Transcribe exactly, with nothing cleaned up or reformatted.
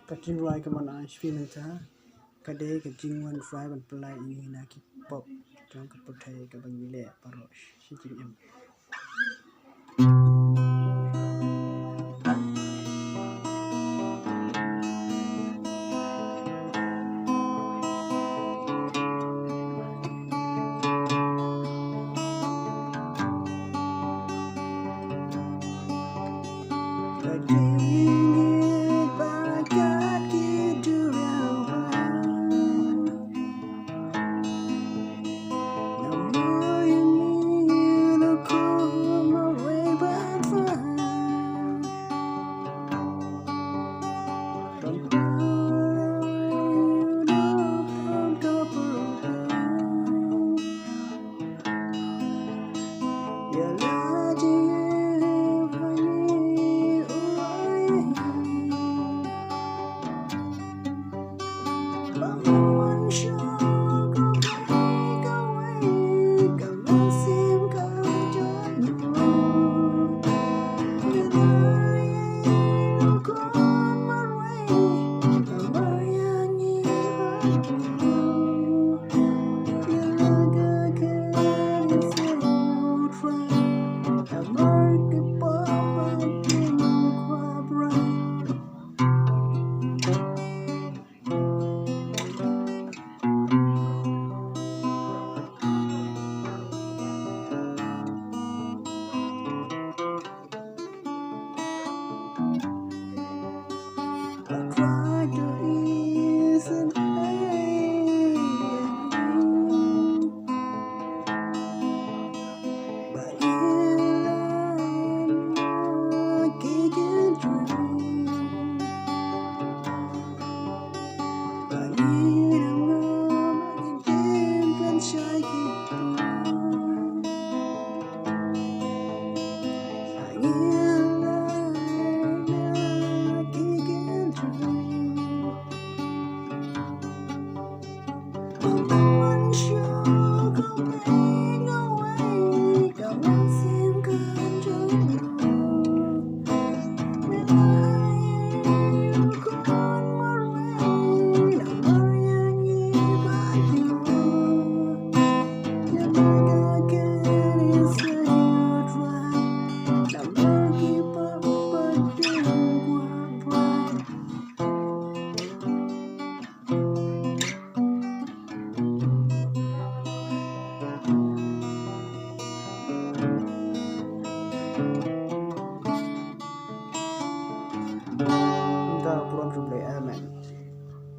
Ka jingrwai kaba ngan ai sha phi mynta ka dei ka jingwan rwai ban pynlait ïa ngi na ki pop jong ka pyrthei kaba ngi leh baroh shi jingim. Nda burom jong U Blei, amen.